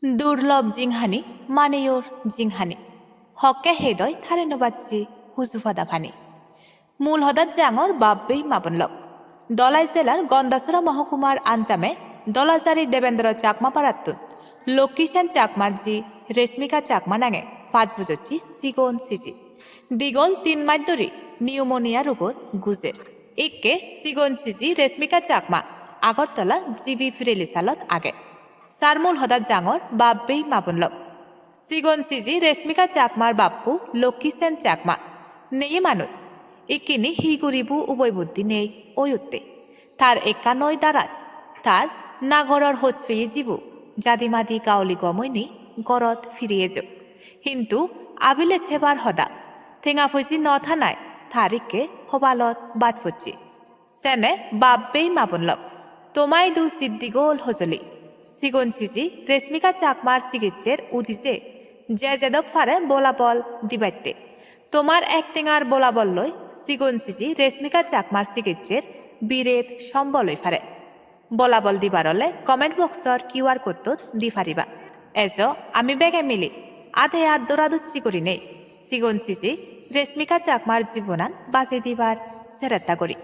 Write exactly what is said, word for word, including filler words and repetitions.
Durlob jinghani, maneyor jinghani. Hokke hedoi thare no bacche huju pada pani. Mul hodat jangor bab bei ma bon lok. Dholai jelar Gandachara mohokumar anjame Dholajari Debendra Chakma parattun Lokki Sen Chakmar ji Reshmika Chakma nange pach bojocchi sigon siji. Digol tin maj dhori pneumonia rogot gujer. Ikke sigon siji Reshmika Chakma Agartala G B Pireli salot age. Sar mul hodat jangor bab bei ma bon lok. Sigon siji Reshmika Chakmar bappu Lokki Sen Chakma. Neye manuj. Ikkini hi guribo uboi buddhi nei oi utte. Tar ekka noi daraj. Tar na goror hoj peye jibo. Jadi madi gauli gom oini gorot firi ejok. Hintu abile sebar hoda. Tenga poiji no thanai tar ikke hobalot baj pocche. Sene bab bei ma bon lok. Tomai du siddi gol hojoli. Sigon siji Reshmika Chakmar sigeccher udije je jedok pare bolabol dibatte. Tomar ek tengar bolabol loi sigon siji Reshmika Chakmar sigeccher biret sombol oi pare. Bolabol dibar ole comment boxor Q R code-ot di pariba. Ejo ami bege mili ade at dora ducchi gurinei sigon siji Reshmika Chakmar jibonan bajei dibar seretta guri.